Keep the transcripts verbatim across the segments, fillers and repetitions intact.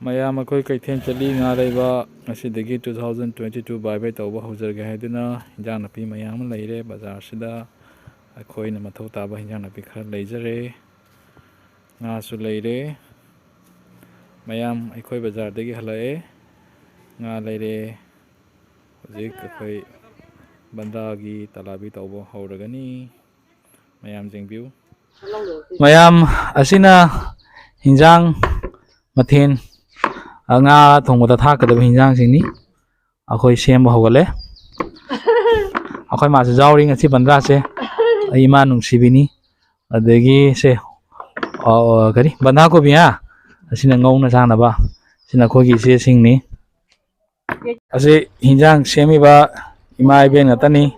ꯃꯌꯥꯝ, ꯑꯩꯈꯣꯏ ꯀꯩꯊꯦꯜ ꯆꯠꯂꯤ꯫ ꯉꯥ ꯂꯩꯕ꯫ ꯉꯁꯤꯗꯒꯤ two thousand twenty two bye bye ꯇꯧꯕ ꯍꯧꯖꯔꯒꯦ ꯍꯥꯏꯗꯨꯅ ꯍꯤꯟꯖꯥꯡ ꯅꯥꯄꯤ ꯃꯌꯥꯝ ꯑꯃ ꯂꯩꯔꯦ ꯕꯖꯥꯔꯁꯤꯗ꯫ ꯑꯩꯈꯣꯏꯅ ꯃꯊꯧ ꯇꯥꯕ ꯍꯤꯟꯖꯥꯡ ꯅꯥꯄꯤ ꯈꯔ ꯂꯩꯖꯔꯦ꯫ ꯉꯥꯁꯨ ꯂꯩꯔꯦ꯫ ꯃꯌꯥꯝ, ꯑꯩꯈꯣꯏ ꯕꯖꯥꯔꯗꯒꯤ ꯍꯜꯂꯛꯑꯦ꯫ ꯉꯥ ꯂꯩꯔꯦ꯫ ꯍꯧꯖꯤꯛ ꯑꯩꯈꯣꯏ ꯕꯟꯗ꯭ꯔꯥꯒꯤ ꯇꯂꯥꯕꯤ ꯇꯧꯕ ꯍꯧꯔꯒꯅꯤ꯫ ꯃꯌꯥꯝ ꯌꯦꯡꯕꯤꯌꯨ꯫ ꯃꯌꯥꯝ, ꯑꯁꯤꯅ ꯍꯤꯟꯖꯥꯡ ꯃꯊꯦꯜ, ꯑ, ꯉꯥ ꯊꯣꯡꯕꯗ ꯊꯥꯛꯀꯗꯕ ꯍꯤꯟꯖꯥꯡꯁꯤꯡꯅꯤ꯫ ꯑꯩꯈꯣꯏ ꯁꯦꯝꯕ ꯍꯧꯒꯠꯂꯦ꯫ ꯑꯩꯈꯣꯏ ꯃꯥꯁꯨ ꯌꯥꯎꯔꯤ ꯉꯁꯤ ꯕꯟꯗ꯭ꯔꯥꯁꯦ꯫ ꯑꯩ ꯏꯃꯥ ꯅꯨꯡꯁꯤꯕꯤꯅꯤ꯫ ꯑꯗꯒꯤ ꯁꯦ, ꯑ, ꯀꯔꯤ, ꯕꯟꯗꯥ ꯀꯣꯕꯤ, ꯍꯥ? ꯑꯁꯤꯅ ꯉꯧꯅ ꯆꯥꯅꯕ꯫ ꯁꯤꯅ ꯑꯩꯈꯣꯏꯒꯤ ꯏꯆꯦꯁꯤꯡꯅꯤ꯫ ꯑꯁꯤ ꯍꯤꯟꯖꯥꯡ ꯁꯦꯝꯃꯤꯕ ꯏꯃꯥ ꯏꯕꯦꯟ ꯉꯥꯛꯇꯅꯤ꯫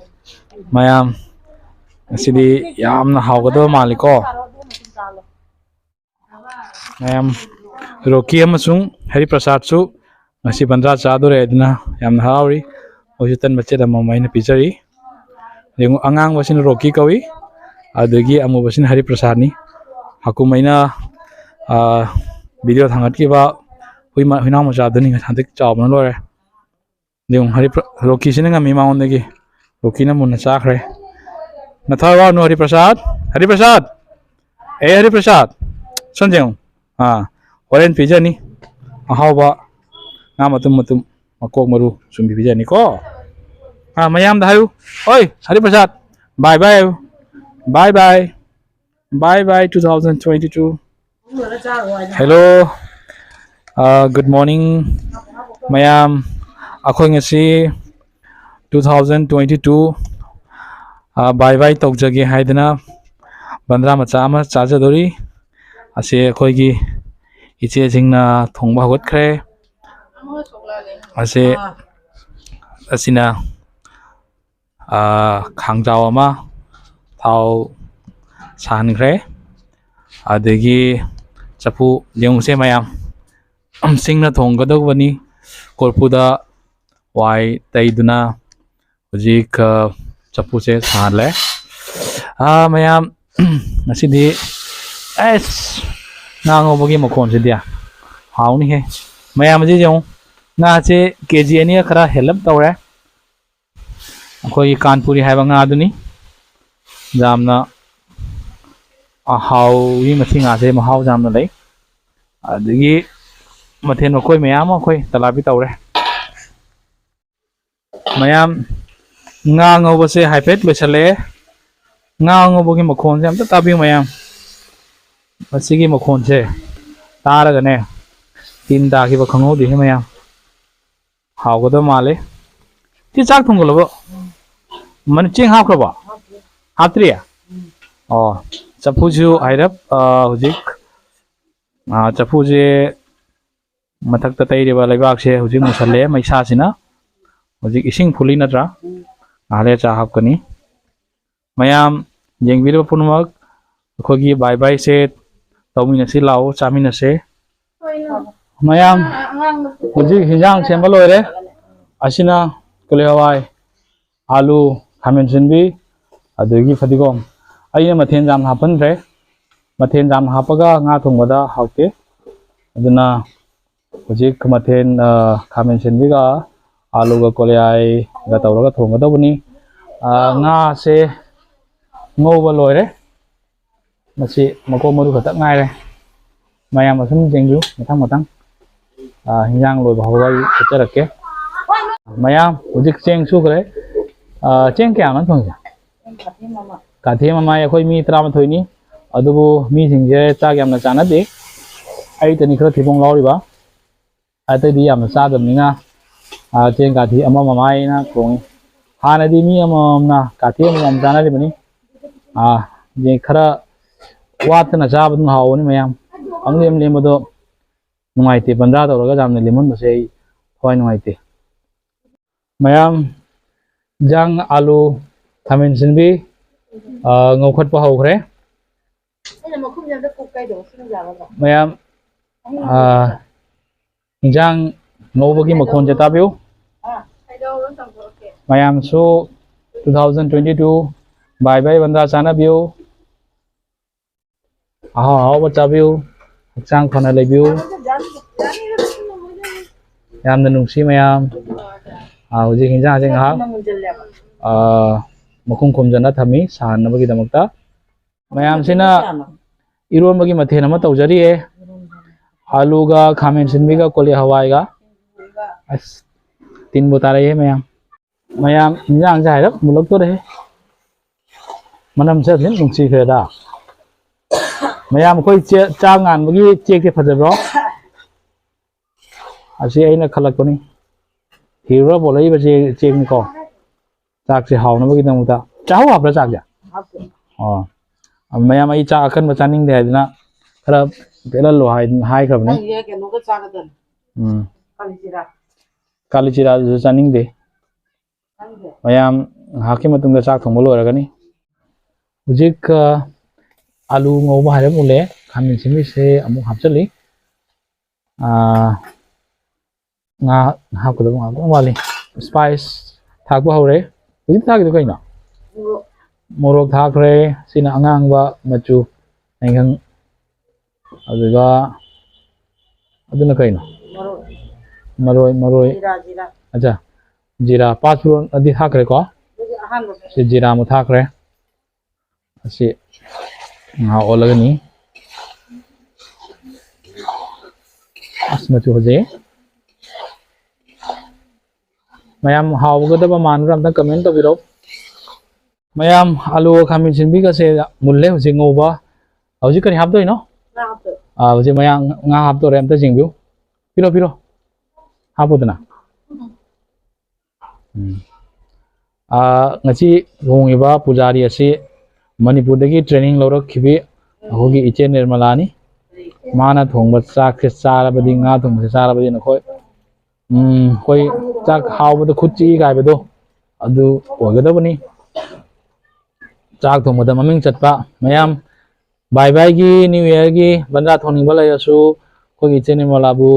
ꯃꯌꯥꯝ, ꯉꯁꯤꯗꯤ ꯌꯥꯝꯅ ꯍꯥꯎꯒꯗꯕ ꯃꯥꯜꯂꯤꯀꯣ꯫ ꯃꯌꯥꯝ, ꯔꯣꯀꯤ ꯑꯃꯁꯨꯡ ꯍꯔꯤꯄ꯭ꯔꯁꯥꯗꯁꯨ ꯉꯁꯤ ꯕꯟꯗ꯭ꯔꯥ ꯆꯥꯗꯣꯔꯦ ꯑꯗꯨꯅ ꯌꯥꯝꯅ ꯍꯔꯥꯎꯔꯤ꯫ ꯃꯣꯏꯁꯨ ꯇꯟ ꯃꯆꯦꯠ ꯑꯃꯃꯝ ꯑꯩꯅ ꯄꯤꯖꯔꯤ꯫ ꯌꯦꯡꯉꯨ, ꯑꯉꯥꯡꯕꯁꯤꯅ ꯔꯣꯀꯤ ꯀꯧꯏ, ꯑꯗꯒꯤ ꯑꯃꯨꯕꯁꯤꯅ ꯍꯔꯤꯄ꯭ꯔꯁꯥꯗꯅꯤ꯫ ꯍꯥꯀꯨꯝ ꯑꯩꯅ, ꯑ, ꯚꯤꯗꯤꯑꯣ ꯊꯥꯡꯒꯠꯈꯤꯕ ꯍꯨꯏ ꯃ-, ꯍꯨꯏꯅꯥꯎ ꯃꯆꯥꯗꯨꯅꯤ, ꯍꯟꯗꯛ ꯆꯥꯎꯕꯅ ꯂꯣꯏꯔꯦ꯫ ꯌꯦꯡꯉꯨ, ꯍꯔꯤꯄ꯭ꯔ-, ꯔꯣꯀꯤꯁꯤꯅ ꯉꯝꯃꯤ ꯃꯉꯣꯟꯗꯒꯤ꯫ ꯔꯣꯀꯤꯅ ꯃꯨꯟꯅ ꯆꯥꯈ꯭ꯔꯦ꯫ ꯅꯊꯋꯥꯏ ꯋꯥꯅꯨ, ꯍꯔꯤꯄ꯭ꯔꯁꯥꯗ꯫ ꯍꯔꯤꯄ꯭ꯔꯁꯥꯗ! ꯑꯦ, ꯍꯔꯤꯄ꯭ꯔꯁꯥꯗ! ꯁꯣꯝ ꯌꯦꯡꯉꯨ꯫ ꯑꯥ, ꯍꯣꯔꯦꯟ ꯄꯤꯖꯅꯤ꯫ ꯑꯍꯥꯎꯕ ꯉꯥ ꯃꯇꯨꯝ ꯃꯇꯨꯝ, ꯃꯀꯣꯛ ꯃꯔꯨ ꯆꯨꯝꯕꯤ ꯄꯤꯖꯅꯤꯀꯣ꯫ ꯑꯥ, ꯃꯌꯥꯝꯗ ꯍꯥꯏꯌꯨ꯫ ꯑꯣꯏ, ꯍꯔꯤꯄ꯭ꯔꯁꯥꯗ, bye bye ꯍꯥꯏꯌꯨ꯫ Bye bye꯫ Bye bye two thousand twenty two꯫ Hello, ꯑ, good morning ꯃꯌꯥꯝ꯫ ꯑꯩꯈꯣꯏ ꯉꯁꯤ two thousand twenty two, ꯑ, bye bye ꯇꯧꯖꯒꯦ ꯍꯥꯏꯗꯅ ꯕꯟꯗ꯭ꯔꯥ ꯃꯆꯥ ꯑꯃ ꯆꯥꯖꯗꯣꯔꯤ꯫ ꯑꯁꯤ ꯑꯩꯈꯣꯏꯒꯤ ꯏꯆꯦꯁꯤꯡꯅ ꯊꯣꯡꯕ ꯍꯧꯒꯠꯈ꯭ꯔꯦ꯫ ꯑꯁꯤ, ꯑꯁꯤꯅ ꯑꯥ, ꯈꯥꯡꯖꯥꯎ ꯑꯃ ꯊꯥꯎ ꯁꯥꯍꯟꯈ꯭ꯔꯦ꯫ ꯑꯗꯒꯤ ꯆꯐꯨ ꯌꯦꯡꯉꯨꯁꯦ ꯃꯌꯥꯝ, ꯁꯤꯡꯅ ꯊꯣꯡꯒꯗꯧꯕꯅꯤ꯫ ꯀꯣꯔꯐꯨꯗ ꯋꯥꯏ ꯇꯩꯗꯨꯅ ꯍꯧꯖꯤꯛ, ꯑ, ꯆꯐꯨꯁꯦ ꯁꯥꯍꯜꯂꯦ꯫ ꯑꯥ, ꯃꯌꯥꯝ, ꯉꯁꯤꯗꯤ ꯑꯦꯁ, ꯉꯥ ꯉꯧꯕꯒꯤ ꯃꯈꯣꯟꯁꯤꯗꯤ꯫ ꯍꯥꯎꯅꯤꯍꯦ꯫ ꯃꯌꯥꯝ ꯑꯁꯤ ꯌꯦꯡꯉꯨ, ꯉꯥꯁꯦ ꯀꯦ ꯖꯤ ꯑꯅꯤꯒ ꯈꯔ ꯍꯦꯜꯂꯞ ꯇꯧꯔꯦ꯫ ꯑꯩꯈꯣꯏꯒꯤ ꯀꯥꯟꯄꯨꯔꯤ ꯍꯥꯏꯕ ꯉꯥꯗꯨꯅꯤ꯫ ꯌꯥꯝꯅ ꯍꯥꯎꯏ ꯃꯁꯤ ꯉꯥꯁꯦ, ꯃꯍꯥꯎ ꯌꯥꯝꯅ ꯂꯩ꯫ ꯑꯗꯒꯤ ꯃꯊꯦꯜ ꯃꯈꯣꯏ ꯃꯌꯥꯝ ꯑꯃ ꯑꯩꯈꯣꯏ ꯇꯂꯥꯕꯤ ꯇꯧꯔꯦ꯫ ꯃꯌꯥꯝ, ꯉꯥ ꯉꯧꯕꯁꯦ ꯍꯥꯏꯐꯦꯠ ꯂꯣꯏꯁꯤꯜꯂꯛꯑꯦ꯫ ꯉꯥ ꯉꯧꯕꯒꯤ ꯃꯈꯣꯟꯁꯦ ꯑꯝꯇ ꯇꯥꯕꯤꯌꯨ ꯃꯌꯥꯝ꯫ ꯃꯁꯤꯒꯤ ꯃꯈꯣꯟꯁꯦ ꯇꯥꯔꯒꯅꯦ, ꯇꯤꯟ ꯇꯥꯈꯤꯕ ꯈꯪꯍꯧꯗꯦꯍꯦ ꯃꯌꯥꯝ꯫ ꯍꯥꯎꯒꯗꯕ ꯃꯥꯜꯂꯤ꯫ ꯁꯤ ꯆꯥꯛ ꯊꯣꯡꯒꯠꯂꯕꯣ? ꯃꯅꯤ ꯆꯦꯡ ꯍꯥꯞꯈ꯭ꯔꯕꯣ? ꯍꯥꯞꯇ꯭ꯔꯤ? ꯑꯣ, ꯆꯐꯨꯁꯨ ꯍꯥꯏꯔꯞ, ꯑ, ꯍꯧꯖꯤꯛ, ꯑ, ꯆꯐꯨꯁꯦ ꯃꯊꯛꯇ ꯇꯩꯔꯤꯕ ꯂꯩꯕꯥꯛꯁꯦ ꯍꯧꯖꯤꯛ ꯃꯨꯁꯜꯂꯦ ꯃꯩꯁꯥꯁꯤꯅ꯫ ꯍꯧꯖꯤꯛ ꯏꯁꯤꯡ ꯐꯨꯜꯂꯤ ꯅꯠꯇ꯭ꯔꯥ? ꯉꯥꯏꯍꯥꯛ ꯂꯩꯔ ꯆꯥ ꯍꯥꯞꯀꯅꯤ꯫ ꯃꯌꯥꯝ ꯌꯦꯡꯕꯤꯔꯤꯕ ꯄꯨꯝꯅꯃꯛ, ꯑꯩꯈꯣꯏꯒꯤ ꯕꯥꯏ ꯕꯥꯏꯁꯦ ꯇꯧꯃꯤꯟꯅꯁꯤ, ꯂꯥꯛꯑꯣ ꯆꯥꯃꯤꯟꯅꯁꯦ꯫ ꯃꯌꯥꯝ, ꯍꯧꯖꯤꯛ ꯍꯤꯟꯖꯥꯡ ꯁꯦꯝꯕ ꯂꯣꯏꯔꯦ꯫ ꯑꯁꯤꯅ ꯀꯣꯂꯤ ꯍꯋꯥꯏ, ꯑꯥꯂꯨ, ꯈꯥꯃꯦꯟ ꯑꯁꯤꯟꯕꯤ, ꯑꯗꯒꯤ ꯐꯗꯤꯒꯣꯝ꯫ ꯑꯩꯅ ꯃꯊꯦꯜ ꯌꯥꯝꯅ ꯍꯥꯞꯍꯟꯗ꯭ꯔꯦ꯫ ꯃꯊꯦꯜ ꯌꯥꯝꯅ ꯍꯥꯞꯄꯒ ꯉꯥ ꯊꯣꯡꯕꯗ ꯍꯥꯎꯇꯦ꯫ ꯑꯗꯨꯅ ꯍꯧꯖꯤꯛ ꯃꯊꯦꯜ, ꯑ, ꯈꯥꯃꯦꯟ ꯑꯁꯤꯟꯕꯤꯒ ꯑꯥꯂꯨꯒ ꯀꯣꯂꯤꯌꯥꯏꯒ ꯇꯧꯔꯒ ꯊꯣꯡꯒꯗꯧꯕꯅꯤ꯫ ꯑ, ꯉꯥꯁꯦ ꯉꯧꯕ ꯂꯣꯏꯔꯦ꯫ ꯃꯁꯤ ꯃꯀꯣꯛ ꯃꯔꯨ ꯈꯛꯇ ꯉꯥꯏꯔꯦ꯫ ꯃꯌꯥꯝ ꯑꯁꯨꯝ ꯌꯦꯡꯕꯤꯌꯨ, ꯃꯊꯪ ꯃꯊꯪ, ꯑ, ꯍꯤꯟꯖꯥꯡ ꯂꯣꯏꯕ ꯍꯧꯔꯒ ꯑꯩ ꯎꯠꯆꯔꯛꯀꯦ꯫ ꯃꯌꯥꯝ ꯍꯧꯖꯤꯛ ꯆꯦꯡ ꯁꯨꯈ꯭ꯔꯦ꯫ ꯑ, ꯆꯦꯡ ꯀꯌꯥꯅꯣ ꯊꯣꯡꯉꯤꯁꯦ? ꯀꯥꯊꯤ ꯃꯃꯥꯏ ꯑꯩꯈꯣꯏ ꯃꯤ ꯇꯔꯥꯃꯥꯊꯣꯏꯅꯤ, ꯑꯗꯨꯕꯨ ꯃꯤꯁꯤꯡꯁꯦ ꯆꯥꯛ ꯌꯥꯝꯅ ꯆꯥꯅꯗꯦ꯫ ꯑꯩꯇꯅꯤ ꯈꯔ ꯊꯤꯕꯣꯡ ꯂꯥꯎꯔꯤꯕ, ꯑꯇꯩꯗꯤ ꯌꯥꯝꯅ ꯆꯥꯗꯕꯅꯤꯅ, ꯑ, ꯆꯦꯡ ꯀꯥꯊꯤ ꯑꯃ ꯃꯃꯥꯏꯅ ꯊꯣꯡꯉꯤ꯫ ꯍꯥꯟꯅꯗꯤ ꯃꯤ ꯑꯃꯃꯝꯅ ꯀꯥꯊꯤ ꯑꯃꯃꯝ ꯆꯥꯅꯔꯤꯕꯅꯤ꯫ ꯑ, ꯌꯦ-, ꯈꯔ ꯋꯥꯠꯇꯅ ꯆꯥꯕꯗꯨꯅ ꯍꯥꯎꯕꯅꯤ ꯃꯌꯥꯝ꯫ ꯄꯪꯂꯦꯝ ꯂꯦꯝꯕꯗꯣ ꯅꯨꯡꯉꯥꯏꯇꯦ, ꯕꯟꯗ꯭ꯔꯥ ꯇꯧꯔꯒ ꯌꯥꯝꯅ ꯂꯦꯝꯍꯟꯕꯁꯦ ꯑꯩ ꯊꯋꯥꯏ ꯅꯨꯡꯉꯥꯏꯇꯦ꯫ ꯃꯌꯥꯝ, ꯏꯟꯖꯥꯡ ꯑꯥꯂꯨ, ꯈꯥꯃꯦꯟ ꯑꯁꯤꯟꯕꯤ, ꯑ, ꯉꯧꯈꯠꯄ ꯍꯧꯈ꯭ꯔꯦ꯫ ꯃꯌꯥꯝ, ꯑ, ꯏꯟꯖꯥꯡ ꯉꯧꯕꯒꯤ ꯃꯈꯣꯟꯁꯦ ꯇꯥꯕꯤꯌꯨ꯫ ꯃꯌꯥꯝꯁꯨ two thousand twenty two ꯕꯥꯏ ꯕꯥꯏ ꯕꯟꯗ꯭ꯔꯥ ꯆꯥꯅꯕꯤꯌꯨ꯫ ꯑꯍꯥꯎ ꯑꯍꯥꯎꯕ ꯆꯥꯕꯤꯌꯨ, ꯍꯛꯆꯥꯡ ꯐꯅ ꯂꯩꯕꯤꯌꯨ꯫ ꯌꯥꯝꯅ ꯅꯨꯡꯁꯤ ꯃꯌꯥꯝ꯫ ꯑꯥ, ꯍꯧꯖꯤꯛ ꯍꯤꯟꯖꯥꯡꯁꯦ ꯉꯥꯏꯍꯥꯛ, ꯑꯥ, ꯃꯈꯨꯝ ꯈꯨꯝꯖꯤꯟꯅ ꯊꯝꯃꯤ ꯁꯥꯍꯟꯅꯕꯒꯤꯗꯃꯛꯇ꯫ ꯃꯌꯥꯝꯁꯤꯅ ꯏꯔꯣꯟꯕꯒꯤ ꯃꯊꯦꯜ ꯑꯃ ꯇꯧꯖꯔꯤꯌꯦ꯫ ꯑꯥꯂꯨꯒ ꯈꯥꯃꯦꯟ ꯑꯁꯤꯟꯕꯤꯒ ꯀꯣꯂꯤ ꯍꯋꯥꯏꯒ꯫ ꯑꯁ, ꯇꯤꯟꯕꯨ ꯇꯥꯔꯛꯑꯦ ꯃꯌꯥꯝ꯫ ꯃꯌꯥꯝ, ꯏꯟꯖꯥꯡꯁꯦ ꯍꯥꯏꯔꯞ ꯃꯨꯜꯂꯛꯇꯣꯔꯦꯍꯦ꯫ ꯃꯅꯝꯁꯦ ꯑꯗꯨꯝ ꯅꯨꯡꯁꯤꯈ꯭ꯔꯦꯗ꯫ ꯃꯌꯥꯝ, ꯑꯩꯈꯣꯏ ꯆꯦ-, ꯆꯥꯛ ꯉꯥꯟꯕꯒꯤ ꯆꯦꯛꯁꯦ ꯐꯖꯕ꯭ꯔꯣ? ꯑꯁꯤ ꯑꯩꯅ ꯈꯜꯂꯛꯄꯅꯤ꯫ ꯍꯤꯔꯨꯔ ꯄꯣꯜꯂꯛꯏꯕ ꯆꯦ-, ꯆꯦꯛꯅꯤꯀꯣ꯫ ꯆꯥꯛꯁꯦ ꯍꯥꯎꯅꯕꯒꯤꯗꯃꯛꯇ꯫ ꯆꯥꯛꯍꯥꯎ ꯍꯥꯞꯄ꯭ꯔꯥ ꯆꯥꯛꯁꯦ? ꯍꯥꯞꯇꯦ꯫ ꯑꯣ꯫ ꯃꯌꯥꯝ, ꯑꯩ ꯆꯥꯛ ꯑꯀꯟꯕ ꯆꯥꯅꯤꯡꯗꯦ ꯍꯥꯏꯗꯅ ꯈꯔ ꯄꯦꯠꯍꯜꯂꯣ ꯍꯥꯏ-, ꯍꯥꯏꯈ꯭ꯔꯕꯅꯤ꯫ ꯅꯪꯒꯤꯁꯦ ꯀꯩꯅꯣꯒ ꯆꯥꯒꯗꯕꯅꯤ꯫ ꯎꯝ꯫ ꯀꯥꯂꯤꯖꯤꯔꯥ꯫ ꯀꯥꯂꯤꯖꯤꯔꯥꯗꯨꯁꯨ ꯆꯥꯅꯤꯡꯗꯦ꯫ ꯆꯥꯅꯤꯡꯗꯦ꯫ ꯃꯌꯥꯝ, ꯉꯥꯏꯍꯥꯛꯀꯤ ꯃꯇꯨꯡꯗ ꯆꯥꯛ ꯊꯣꯡꯕ ꯂꯣꯏꯔꯒꯅꯤ꯫ ꯍꯧꯖꯤꯛ, ꯑ, ꯑꯂꯨ ꯉꯧꯕ ꯍꯥꯏꯔꯞ ꯃꯨꯜꯂꯦ꯫ ꯈꯥꯃꯦꯟ ꯑꯁꯤꯟꯕꯤꯁꯦ ꯑꯃꯨꯛ ꯍꯥꯞꯆꯤꯜꯂꯤ꯫ ꯑ, ꯉꯥ ꯍꯥꯞꯀꯗꯕ ꯉꯥꯛꯇꯪ ꯋꯥꯠꯂꯤ꯫ ꯏꯁꯄꯥꯏꯁ ꯊꯥꯛꯄ ꯍꯧꯔꯦ꯫ ꯍꯧꯖꯤꯛ ꯊꯥꯛꯏꯗꯣ ꯀꯩꯅꯣ? ꯃꯣꯔꯣꯛ꯫ ꯃꯣꯔꯣꯛ ꯊꯥꯛꯈ꯭ꯔꯦ꯫ ꯁꯤꯅ ꯑꯉꯥꯡꯕ ꯃꯆꯨ꯫ ꯉꯥꯡꯁꯪ꯫ ꯑꯗꯨꯒ ꯑꯗꯨꯅ ꯀꯩꯅꯣ? ꯃꯔꯣꯏ꯫ ꯃꯔꯣꯏ, ꯃꯔꯣꯏ꯫ ꯖꯤꯔꯥ, ꯖꯤꯔꯥ꯫ ꯑꯠꯆꯥ꯫ ꯖꯤꯔꯥ ꯄꯥꯆ ꯐꯣꯔꯟ ꯑꯗꯤ ꯊꯥꯛꯈ꯭ꯔꯦꯀꯣ? ꯑꯗꯨꯗꯤ ꯑꯍꯥꯟꯕ꯫ ꯁꯤ ꯖꯤꯔꯥ ꯑꯃꯨꯛ ꯊꯥꯛꯈ꯭ꯔꯦ꯫ ꯑꯁꯤ ꯉꯥꯏꯍꯥꯛ ꯑꯣꯜꯂꯒꯅꯤ꯫ ꯑꯁ, ꯃꯆꯨ ꯐꯖꯩ꯫ ꯃꯌꯥꯝ ꯍꯥꯎꯒꯗꯕ ꯃꯥꯟꯕ꯭ꯔꯥ? ꯑꯝꯇ comment ꯇꯧꯕꯤꯔꯛꯎ꯫ ꯃꯌꯥꯝ, ꯑꯂꯨꯒ ꯈꯥꯃꯦꯟ ꯑꯁꯤꯟꯕꯤꯒꯁꯦ ꯃꯨꯜꯂꯦ ꯍꯧꯖꯤꯛ ꯉꯧꯕ꯫ ꯍꯧꯖꯤꯛ ꯀꯔꯤ ꯍꯥꯞꯇꯣꯏꯅꯣ? ꯉꯥ ꯍꯥꯞꯇꯣꯏ꯫ ꯑꯥ, ꯍꯧꯖꯤꯛ ꯃꯌꯥꯝ ꯉꯥ ꯍꯥꯞꯇꯣꯔꯦ, ꯑꯝꯇ ꯌꯦꯡꯕꯤꯌꯨ꯫ ꯄꯤꯔꯣ, ꯄꯤꯔꯣ꯫ ꯍꯥꯞꯄꯨꯗꯅ꯫ ꯎꯝ꯫ ꯑꯥ, ꯉꯁꯤ ꯂꯨꯍꯣꯡꯉꯤꯕ ꯄꯨꯖꯥꯔꯤ ꯑꯁꯤ ꯃꯅꯤꯄꯨꯔꯗꯒꯤ training ꯂꯧꯔꯛꯈꯤꯕꯤ ꯑꯩꯈꯣꯏꯒꯤ ꯏꯆꯦ ꯅꯤꯔꯃꯂꯥꯅꯤ꯫ ꯃꯥꯅ ꯊꯣꯡꯕ ꯆꯥꯛꯁꯦ ꯆꯥꯔꯕꯗꯤ, ꯉꯥ ꯊꯣꯡꯕꯁꯦ ꯆꯥꯔꯕꯗꯤ ꯅꯈꯣꯏ, ꯎꯝ, ꯑꯩꯈꯣꯏ ꯆꯥꯛ ꯍꯥꯎꯕꯗ ꯈꯨꯠ ꯆꯤꯛꯏ ꯀꯥꯏꯕꯗꯣ ꯑꯗꯨ ꯑꯣꯏꯒꯗꯕꯅꯤ꯫ ꯆꯥꯛ ꯊꯣꯡꯕꯗ ꯃꯃꯤꯡ ꯆꯠꯄ ꯃꯌꯥꯝ, ꯕꯥꯏ ꯕꯥꯏꯒꯤ New Yearꯒꯤ ꯕꯟꯗ꯭ꯔꯥ ꯊꯣꯡꯅꯤꯡꯕ ꯂꯩꯔꯁꯨ ꯑꯩꯈꯣꯏꯒꯤ ꯏꯆꯦ ꯅꯤꯔꯃꯂꯥꯕꯨ,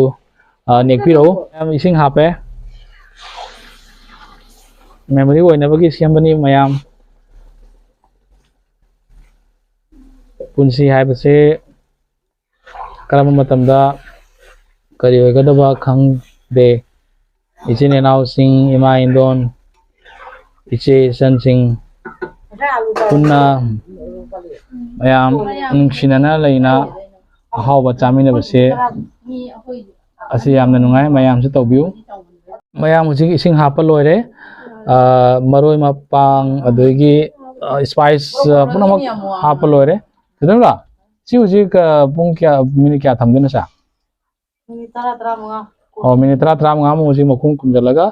ꯑ, ꯅꯦꯛꯄꯤꯔꯛꯎ꯫ ꯃꯌꯥꯝ, ꯏꯁꯤꯡ ꯍꯥꯞꯄꯦ꯫ Memory ꯑꯣꯏꯅꯕꯒꯤ ꯁꯦꯝꯕꯅꯤ ꯃꯌꯥꯝ꯫ ꯄꯨꯟꯁꯤ ꯍꯥꯏꯕꯁꯦ ꯀꯔꯝꯕ ꯃꯇꯝꯗ ꯀꯔꯤ ꯑꯣꯏꯒꯗꯕ ꯈꯪꯗꯦ꯫ ꯏꯆꯤꯟ ꯏꯅꯥꯎꯁꯤꯡ, ꯏꯃꯥ ꯏꯟꯗꯣꯟ, ꯏꯆꯦ ꯏꯆꯟꯁꯤꯡ ꯄꯨꯟꯅ ꯃꯌꯥꯝ ꯅꯨꯡꯁꯤꯅꯅ ꯂꯩꯅ ꯑꯍꯥꯎꯕ ꯆꯥꯃꯤꯟꯅꯕꯁꯦ ꯑꯁꯤ ꯌꯥꯝꯅ ꯅꯨꯡꯉꯥꯏ꯫ ꯃꯌꯥꯝꯁꯨ ꯇꯧꯕꯤꯌꯨ꯫ ꯃꯌꯥꯝ ꯍꯧꯖꯤꯛ ꯏꯁꯤꯡ ꯍꯥꯞꯄ ꯂꯣꯏꯔꯦ꯫ ꯑ, ꯃꯔꯣꯏ ꯃꯄꯥꯡ, ꯑꯗꯒꯤ, ꯑ, spice, ꯑ, ꯄꯨꯝꯅꯃꯛ ꯍꯥꯞꯄ ꯂꯣꯏꯔꯦ꯫ ꯀꯩꯗꯧꯔꯕ? ꯁꯤ ꯍꯧꯖꯤꯛ, ꯑ, ꯄꯨꯡ ꯀꯌꯥ, ꯃꯤꯅꯤꯠ ꯀꯌꯥ ꯊꯝꯗꯣꯏꯅꯣ ꯁꯥꯔ? ꯃꯤꯅꯤꯠ ꯇꯔꯥ, ꯇꯔꯥꯃꯉꯥ꯫ ꯑꯣ, ꯃꯤꯅꯤꯠ ꯇꯔꯥ, ꯇꯔꯥꯃꯉꯥꯃꯨꯛ ꯍꯧꯖꯤꯛ ꯃꯈꯨꯝ ꯈꯨꯝꯖꯤꯜꯂꯒ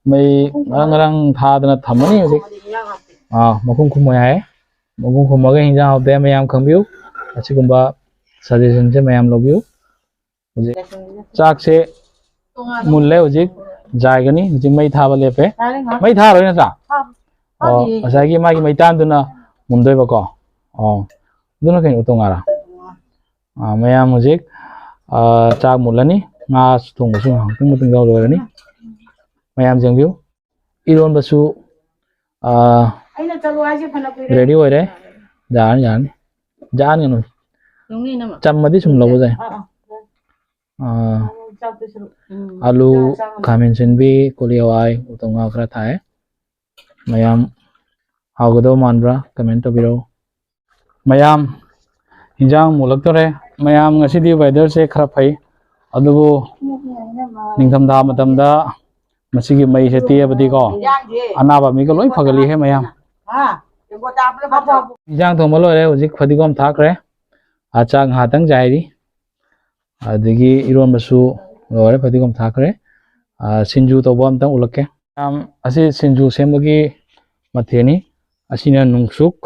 ꯃꯩ ꯉꯔꯪ ꯉꯔꯪ ꯊꯥꯗꯅ ꯊꯝꯃꯅꯤ ꯍꯧꯖꯤꯛ꯫ ꯑꯥ, ꯃꯈꯨꯝ ꯈꯨꯝꯃꯣ ꯌꯥꯏꯌꯦ꯫ ꯃꯈꯨꯝ ꯈꯨꯝꯃꯒ ꯍꯤꯟꯖꯥꯡ ꯍꯥꯎꯇꯦ ꯃꯌꯥꯝ ꯈꯪꯕꯤꯌꯨ꯫ ꯑꯁꯤꯒꯨꯝꯕ suggestionꯁꯦ ꯃꯌꯥꯝ ꯂꯧꯕꯤꯌꯨ꯫ ꯍꯧꯖꯤꯛ ꯆꯥꯛꯁꯦ ꯃꯨꯜꯂꯦ, ꯍꯧꯖꯤꯛ ꯌꯥꯏꯒꯅꯤ꯫ ꯍꯧꯖꯤꯛ ꯃꯩ ꯊꯥꯕ ꯂꯦꯞꯄꯦ꯫ ꯃꯩ ꯊꯥꯔꯣꯏ ꯅꯠꯇ꯭ꯔꯥ? ꯑꯣ, ꯉꯁꯥꯏꯒꯤ ꯃꯥꯒꯤ ꯃꯩꯇꯥꯟꯗꯨꯅ ꯃꯨꯟꯗꯣꯏꯕꯀꯣ꯫ ꯑꯣ, ꯑꯗꯨꯅ ꯀꯩꯅꯣ, ꯎꯇꯣꯡ ꯉꯥꯔꯥ? ꯑꯥ, ꯃꯌꯥꯝ ꯍꯧꯖꯤꯛ, ꯑꯥ, ꯆꯥꯛ ꯃꯨꯜꯂꯅꯤ꯫ ꯉꯥ ꯊꯣꯡꯕꯁꯨ ꯉꯥꯏꯍꯥꯛꯇꯪ ꯃꯇꯨꯡꯗ ꯂꯣꯏꯔꯅꯤ꯫ ꯃꯌꯥꯝ ꯌꯦꯡꯕꯤꯌꯨ꯫ ꯏꯔꯣꯟꯕꯁꯨ, ꯑꯥ, ꯑꯩꯅ ꯆꯠꯂꯣ ꯍꯥꯏꯁꯦ ꯐꯅ ꯀꯨꯏꯔꯦ꯫ Ready ꯑꯣꯏꯔꯦ꯫ ꯌꯥꯔꯅꯤ, ꯌꯥꯔꯅꯤ꯫ ꯌꯥꯔꯅꯤ ꯀꯩꯅꯣ꯫ ꯆꯝꯃꯗꯤ ꯁꯨꯝ ꯂꯧꯕ ꯌꯥꯏ꯫ ꯑꯥ, ꯑꯥ꯫ ꯑꯥ, ꯆꯥꯛꯇꯨ ꯁꯔꯨꯛ꯫ ꯎꯝ꯫ ꯑꯂꯨ, ꯆꯥ, ꯆꯥ ꯉꯝꯃꯣꯏ꯫ ꯈꯥꯃꯦꯟ ꯑꯁꯤꯟꯕꯤ, ꯀꯣꯂꯤ ꯍꯋꯥꯏ, ꯎꯇꯣꯡ ꯉꯥ ꯈꯔ ꯊꯥꯏ꯫ ꯃꯌꯥꯝ ꯍꯥꯎꯒꯗꯧꯕ ꯃꯥꯟꯕ꯭ꯔꯥ? Comment ꯇꯧꯕꯤꯔꯛꯎ꯫ ꯃꯌꯥꯝ, ꯍꯤꯟꯖꯥꯡ ꯃꯨꯜꯂꯛꯇꯣꯔꯦ꯫ ꯃꯌꯥꯝ, ꯉꯁꯤꯗꯤ weatherꯁꯦ ꯈꯔ ꯐꯩ, ꯑꯗꯨꯕꯨ ꯅꯤꯡꯊꯝꯊꯥ ꯃꯇꯝꯗ ꯃꯁꯤꯒꯤ ꯃꯩꯁꯦ ꯇꯦꯛꯑꯕꯗꯤꯀꯣ, ꯑꯅꯥꯕ ꯃꯤꯒ ꯂꯣꯏ ꯐꯒꯠꯂꯤꯍꯦ ꯃꯌꯥꯝ꯫ ꯍꯤꯟꯖꯥꯡ ꯊꯣꯡꯕ ꯂꯣꯏꯔꯦ, ꯍꯧꯖꯤꯛ ꯐꯗꯤꯒꯣꯝ ꯊꯥꯛꯈ꯭ꯔꯦ꯫ ꯑꯥ, ꯆꯥꯛ ꯉꯥꯏꯍꯥꯛꯇꯪ ꯆꯥꯏꯔꯤ꯫ ꯑꯗꯒꯤ ꯏꯔꯣꯟꯕꯁꯨ ꯂꯣꯏꯔꯦ, ꯐꯗꯤꯒꯣꯝ ꯊꯥꯛꯈ꯭ꯔꯦ꯫ ꯑꯥ, ꯁꯤꯡꯖꯨ ꯇꯧꯕ ꯑꯝꯇꯪ ꯎꯠꯂꯛꯀꯦ꯫ ꯌꯥꯝ, ꯑꯁꯤ ꯁꯤꯡꯖꯨ ꯁꯦꯝꯕꯒꯤ ꯃꯊꯦꯜꯅꯤ꯫ ꯑꯁꯤꯅ ꯅꯨꯡꯁꯨꯛ,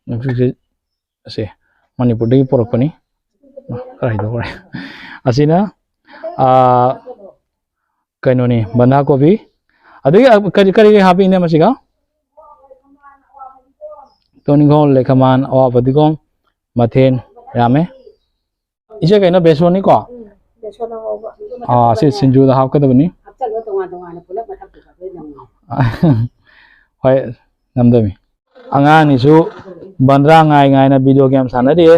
ꯅꯨꯡꯁꯨꯛꯁꯦ ꯑꯁꯦ ꯃꯅꯤꯄꯨꯔꯗꯒꯤ ꯄꯨꯔꯛꯄꯅꯤ꯫ ꯈꯔ ꯍꯩꯗꯣꯛꯈ꯭ꯔꯦ꯫ ꯑꯁꯤꯅ, ꯑꯥ, ꯀꯩꯅꯣꯅꯤ, ꯕꯟꯙꯥ ꯀꯣꯕꯤ꯫ ꯑꯗꯒꯤ ꯀꯔꯤ, ꯀꯔꯤ ꯀꯔꯤ ꯍꯥꯞꯄꯤꯅꯦ ꯃꯁꯤꯒ? ꯇꯣꯅꯤꯡꯈꯣꯛ, ꯂꯩꯈꯃꯥꯟ, ꯑꯋꯥ ꯐꯗꯤꯒꯣꯝ, ꯃꯊꯦꯜ ꯌꯥꯝꯃꯦ꯫ ꯏꯆꯦ, ꯀꯩꯅꯣ, ꯕꯦꯁꯣꯟꯅꯤꯀꯣ? ꯎꯝ, ꯕꯦꯁꯣꯟ ꯑꯉꯧꯕ꯫ ꯑꯥ, ꯁꯤ ꯁꯤꯡꯖꯨꯗ ꯍꯥꯞꯀꯗꯕꯅꯤ꯫ ꯍꯥꯞꯆꯜꯂꯣ, ꯇꯣꯉꯥꯟ ꯇꯣꯉꯥꯟꯅ ꯄꯨꯂꯞ ꯃꯊꯛꯇꯨꯗ ꯂꯣꯏ ꯅꯝꯃꯣ꯫ ꯍꯣꯏ, ꯅꯝꯗꯣꯏꯃꯤ꯫ ꯑꯉꯥꯡꯅꯤꯁꯨ ꯕꯟꯗ꯭ꯔꯥ ꯉꯥꯏ ꯉꯥꯏꯅ video game ꯁꯥꯟꯅꯔꯤꯌꯦ꯫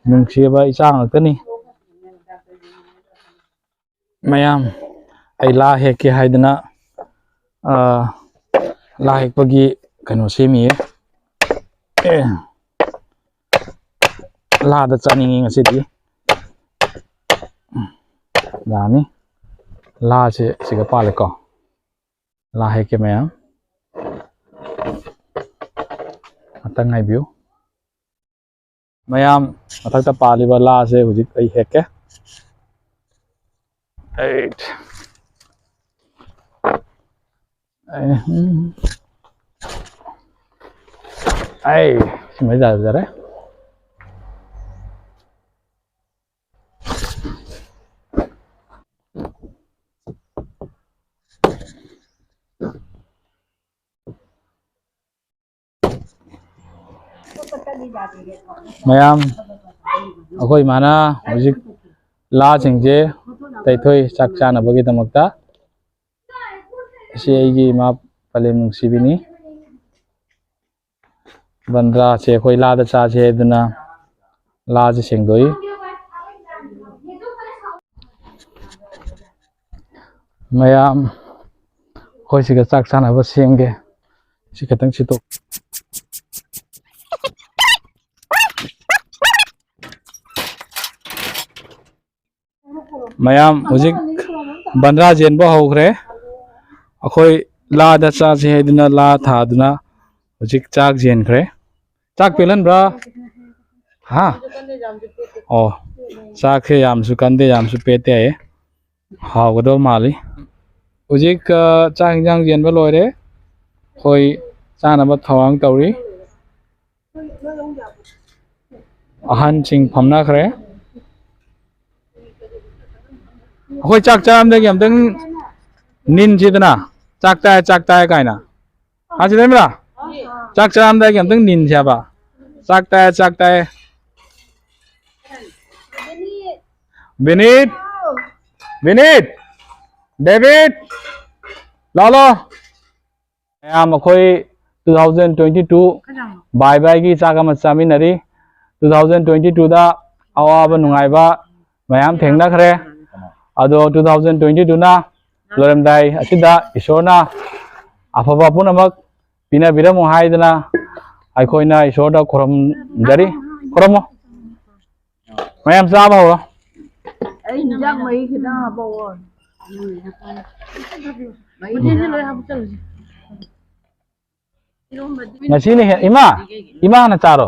ꯅꯨꯡꯁꯤꯕ ꯏꯆꯥ ꯉꯥꯛꯇꯅꯤ꯫ ꯃꯌꯥꯝ, ꯑꯩ ꯂꯥ ꯍꯦꯛꯀꯦ ꯍꯥꯏꯗꯅ, ꯑ, ꯂꯥ ꯍꯦꯛꯄꯒꯤ ꯀꯩꯅꯣ ꯁꯦꯝꯃꯤꯌꯦ꯫ ꯑꯦ, ꯂꯥꯗ ꯆꯥꯅꯤꯡꯉꯤ ꯉꯁꯤꯗꯤ꯫ ꯌꯥꯅꯤ꯫ ꯂꯥꯁꯦ ꯁꯤꯒ ꯄꯥꯜꯂꯦꯀꯣ꯫ ꯂꯥ ꯍꯦꯛꯀꯦ ꯃꯌꯥꯝ꯫ ꯉꯥꯛꯇꯪ ꯉꯥꯏꯕꯤꯌꯨ꯫ ꯃꯌꯥꯝ, ꯃꯊꯛꯇ ꯄꯥꯜꯂꯤꯕ ꯂꯥꯁꯦ ꯍꯧꯖꯤꯛ ꯑꯩ ꯍꯦꯛꯀꯦ꯫ ꯑꯩ, ꯑꯩ, ꯎꯝ꯫ ꯑꯩ, ꯁꯤꯃꯩ ꯌꯥꯖꯔꯦ꯫ ꯃꯌꯥꯝ, ꯑꯩꯈꯣꯏ ꯏꯃꯥꯅ ꯍꯧꯖꯤꯛ ꯂꯥꯁꯤꯡꯁꯦ ꯇꯩꯊꯣꯛꯏ ꯆꯥꯛ ꯆꯥꯅꯕꯒꯤꯗꯃꯛꯇ꯫ ꯑꯁꯤ ꯑꯩꯒꯤ ꯏꯃꯥ ꯄꯂꯦꯝ ꯅꯨꯡꯁꯤꯕꯤꯅꯤ꯫ ꯕꯟꯗ꯭ꯔꯥꯁꯦ ꯑꯩꯈꯣꯏ ꯂꯥꯗ ꯆꯥꯁꯦ ꯍꯥꯏꯗꯨꯅ ꯂꯥꯁꯦ ꯁꯦꯡꯗꯣꯛꯏ꯫ ꯃꯌꯥꯝ, ꯑꯩꯈꯣꯏ ꯁꯤꯒ ꯆꯥꯛ ꯆꯥꯅꯕ ꯁꯦꯝꯒꯦ꯫ ꯁꯤ ꯈꯤꯇꯪ ꯁꯤꯠꯇꯣꯛ꯫ ꯃꯌꯥꯝ, ꯍꯧꯖꯤꯛ ꯕꯟꯗ꯭ꯔꯥ ꯆꯦꯟꯕ ꯍꯧꯈ꯭ꯔꯦ꯫ ꯑꯩꯈꯣꯏ ꯂꯥꯗ ꯆꯥꯁꯦ ꯍꯥꯏꯗꯨꯅ ꯂꯥ ꯊꯥꯗꯨꯅ ꯍꯧꯖꯤꯛ ꯆꯥꯛ ꯆꯦꯟꯈ꯭ꯔꯦ꯫ ꯆꯥꯛ ꯄꯦꯜꯍꯟꯕ꯭ꯔꯥ? ꯍꯥ? ꯑꯣ, ꯆꯥꯛꯁꯦ ꯌꯥꯝꯁꯨ ꯀꯟꯗꯦ, ꯌꯥꯝꯁꯨ ꯄꯦꯠꯇꯦ ꯍꯥꯏꯌꯦ꯫ ꯍꯥꯎꯒꯗꯕ ꯃꯥꯜꯂꯤ꯫ ꯍꯧꯖꯤꯛ, ꯑ, ꯆꯥꯛ ꯏꯟꯖꯥꯡ ꯌꯦꯟꯕ ꯂꯣꯏꯔꯦ꯫ ꯑꯩꯈꯣꯏ ꯆꯥꯅꯕ ꯊꯧꯔꯥꯡ ꯇꯧꯔꯤ꯫ ꯑꯍꯟꯁꯤꯡ ꯐꯝꯅꯈ꯭ꯔꯦ꯫ ꯑꯩꯈꯣꯏ ꯆꯥꯛ ꯆꯥꯔꯝꯗꯥꯏꯒꯤ ꯑꯝꯇꯪ ꯅꯤꯟꯁꯤꯗꯅ, "ꯆꯥꯛ ꯆꯥꯏ, ꯆꯥꯛ ꯆꯥꯏ" ꯀꯥꯏꯅ꯫ ꯍꯥ, ꯁꯤꯗꯩꯃꯔꯥ? ꯆꯥꯛ ꯆꯥꯔꯝꯗꯥꯏꯒꯤ ꯑꯝꯇꯪ ꯅꯤꯟꯁꯦ ꯍꯥꯏꯕ꯫ "ꯆꯥꯛ ꯆꯥꯏ, ꯆꯥꯛ ꯆꯥꯏ"꯫ ꯕꯤꯅꯤꯠ! ꯕꯤꯅꯤꯠ! ꯗꯦꯕꯤꯠ! ꯂꯥꯛꯑꯣ, ꯂꯥꯛꯑꯣ꯫ ꯃꯌꯥꯝ, ꯑꯩꯈꯣꯏ two thousand twenty two bye bye ꯒꯤ ꯆꯥꯛ ꯑꯃ ꯆꯥꯃꯤꯟꯅꯔꯤ꯫ Two thousand twenty two ꯗ ꯑꯋꯥꯕ ꯅꯨꯡꯉꯥꯏꯕ ꯃꯌꯥꯝ ꯊꯦꯡꯅꯈ꯭ꯔꯦ꯫ ꯑꯗꯣ two thousand twenty two ꯅ ꯂꯣꯏꯔꯝꯗꯥꯏ ꯑꯁꯤꯗ ꯏꯁꯣꯔꯅ ꯑꯐꯕ ꯄꯨꯝꯅꯃꯛ ꯄꯤꯅꯕꯤꯔꯝꯃꯨ ꯍꯥꯏꯗꯅ ꯑꯩꯈꯣꯏꯅ ꯏꯁꯣꯔꯗ ꯈꯨꯔꯨꯝꯖꯔꯤ꯫ ꯈꯨꯔꯨꯝꯃꯣ꯫ ꯃꯌꯥꯝ ꯆꯥꯕ ꯍꯧꯔꯣ꯫ ꯑꯩ ꯏꯟꯖꯥꯡ ꯃꯍꯤ ꯈꯤꯇꯪ ꯍꯥꯞꯄꯛꯑꯣ꯫ ꯃꯍꯤ ꯈꯤꯇꯪ ꯂꯣꯏ ꯍꯥꯞꯆꯜꯂꯨꯁꯤ꯫ ꯉꯁꯤꯅ ꯍꯦ-, ꯏꯃꯥ, ꯏꯃꯥ ꯍꯥꯟꯅ ꯆꯥꯔꯣ꯫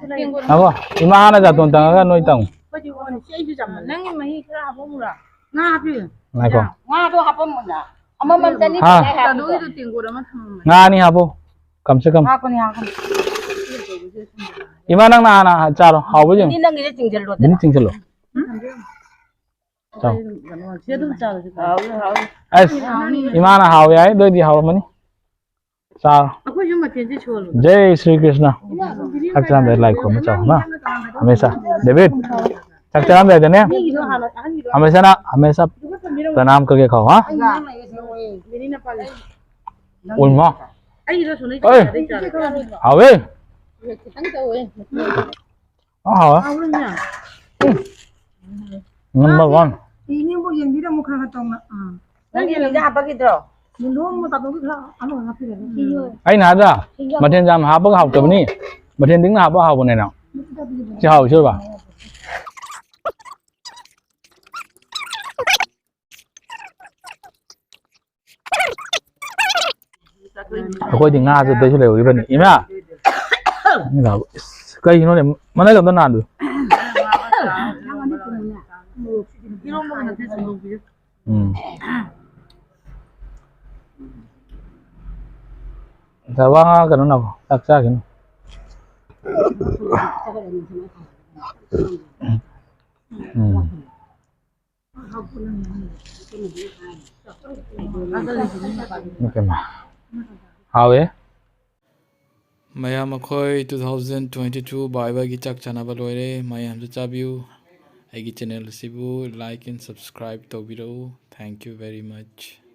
ꯉꯥꯏꯈꯣ, ꯏꯃꯥ ꯍꯥꯟꯅ ꯆꯥꯇꯣꯟ ꯇꯪꯉꯒ ꯅꯣꯏ ꯇꯪꯉꯨ꯫ ꯅꯪꯒꯤ ꯃꯍꯤ ꯈꯔ ꯍꯥꯞꯄꯝꯃꯨꯔꯥ? ꯉꯥ ꯍꯥꯞꯄꯤꯌꯨ꯫ ꯉꯥꯏꯈꯣ꯫ ꯉꯥꯗꯣ ꯍꯥꯞꯄꯝꯃꯣꯅ꯫ ꯑꯃꯃꯝ ꯆꯅꯤ ꯍꯥ꯫ ꯆꯅꯤ ꯍꯥꯞꯄꯤꯌꯨ꯫ ꯉꯥ ꯑꯅꯤ ꯍꯥꯞꯄꯣ꯫ ꯀꯝ ꯁꯦ ꯀꯝ꯫ ꯍꯥꯞꯄꯅꯤ, ꯍꯥꯞꯄꯅꯤ꯫ ꯏꯃꯥ, ꯅꯪꯅ ꯍꯥꯟꯅ ꯆꯥꯔꯣ꯫ ꯍꯥꯎꯕ ꯌꯦꯡꯉꯨ꯫ ꯅꯪꯒꯤꯗꯤ ꯆꯤꯡꯁꯤꯜꯂꯣꯗꯅ꯫ ꯕꯤꯅꯤ, ꯆꯤꯡꯁꯤꯜꯂꯣ꯫ ꯆꯥꯎ꯫ ꯁꯤ ꯑꯗꯨꯝ ꯆꯥꯔꯁꯤ꯫ ꯍꯥꯎꯋꯤ, ꯍꯥꯎꯋꯤ꯫ ꯑꯁ, ꯏꯃꯥꯅ ꯍꯥꯎꯋꯦ ꯍꯥꯏ, ꯑꯗꯨ ꯑꯣꯏꯗꯤ ꯍꯥꯎꯔꯝꯃꯅꯤ꯫ ꯆꯥꯔꯣ꯫ ꯑꯩꯈꯣꯏꯁꯨ ꯃꯊꯦꯜꯁꯦ ꯁꯣꯜꯂꯣ꯫ ꯖꯩ ꯁ꯭ꯔꯤ ꯀ꯭ꯔꯤꯁꯅ꯫ ꯆꯥꯛ ꯆꯥꯔꯝꯗꯥꯏ ꯂꯥꯏ ꯈꯨꯔꯨꯝꯕ ꯆꯥꯎ, ꯍꯥ? ꯍꯃꯦꯁꯥ꯫ ꯗꯦꯕꯤꯠ, ꯆꯥꯛ ꯆꯥꯔꯝꯗꯥꯏꯗꯅꯦ, ꯃꯤꯒꯤꯗꯣ ꯍꯥꯟꯅ ꯑꯍꯟꯒꯤꯗꯣ ꯍꯃꯦꯁꯥꯅ, ꯍꯃꯦꯁꯥ ꯄ꯭ꯔꯅꯥꯝ ꯀꯔꯀꯦ ꯈꯥꯎ, ꯍꯥ? ꯑꯩ ꯏꯟꯖꯥꯡ ꯂꯩꯔꯦ, ꯁꯦ ꯍꯣꯏ꯫ ꯕꯤꯅꯤꯅ ꯄꯥꯜꯂꯦ꯫ ꯎꯜꯃꯣ꯫ ꯑꯩꯒꯤꯗꯣ ꯁꯨꯅꯩ ꯑꯦ꯫ ꯆꯥꯗꯩ ꯆꯥꯔꯣ꯫ ꯍꯥꯎꯋꯦ꯫ ꯈꯤꯇꯪ ꯇꯧꯋꯦ꯫ ꯑ, ꯍꯥꯎꯋꯦ꯫ ꯍꯥꯎꯕ꯭ꯔꯣ, ꯏꯃꯥ? ꯎꯝ꯫ Number one꯫ ꯏꯅꯦꯕꯨ ꯌꯦꯡꯕꯤꯔꯝꯃꯨ ꯈꯔ ꯈꯔ ꯇꯧꯅ꯫ ꯑꯥ꯫ ꯅꯪꯒꯤ ꯂꯤꯛꯂꯤꯗ ꯍꯥꯞꯄꯒꯤꯗ꯭ꯔꯣ? ꯌꯦꯟꯗꯣ ꯑꯃ ꯇꯥꯊꯣꯛꯈꯤ ꯈꯔ ꯑꯃ ꯍꯥꯞꯄꯤꯔꯒꯦ꯫ ꯑꯩꯅ ꯍꯥꯏꯗ꯭ꯔꯥ, ꯃꯊꯦꯜ ꯌꯥꯝ ꯍꯥꯞꯄꯒ ꯍꯥꯎꯇꯕꯅꯤ, ꯃꯊꯦꯜ ꯂꯤꯛꯅ ꯍꯥꯞꯄꯒ ꯍꯥꯎꯕꯅꯦꯅ꯫ ꯁꯤ ꯍꯥꯎꯋꯤ, ꯁꯤ ꯑꯣꯏꯕ꯫ ꯑꯩꯈꯣꯏꯗꯤ ꯉꯥꯁꯨ ꯑꯇꯩꯁꯨ ꯂꯩꯍꯧꯔꯤꯕꯅꯤ꯫ ꯏꯃꯥ! ꯏꯃꯥ! ꯏꯁ, ꯀꯩꯒꯤꯅꯣꯅꯦ? ꯃꯅꯥꯏ ꯑꯝꯇ ꯅꯥꯟꯗꯣꯏ꯫ ꯎꯝ꯫ ꯉꯁꯥꯏ ꯋꯥ ꯉꯥꯡꯉꯛꯀꯅꯨ ꯅꯥꯎ, ꯆꯥꯛ ꯆꯥꯈꯤꯅꯨ꯫ ꯎꯝ꯫ ꯍꯥꯎꯋꯦ꯫ ꯃꯌꯥꯝ, ꯑꯩꯈꯣꯏ two thousand twenty two ꯕꯥꯏ ꯕꯥꯏꯒꯤ ꯆꯥꯛ ꯆꯥꯅꯕ ꯂꯣꯏꯔꯦ꯫ ꯃꯌꯥꯝꯁꯨ ꯆꯥꯕꯤꯌꯨ꯫ ꯑꯩꯒꯤ channel ꯑꯁꯤꯕꯨ like and subscribe ꯇꯧꯕꯤꯔꯛꯎ꯫ Thank you very much꯫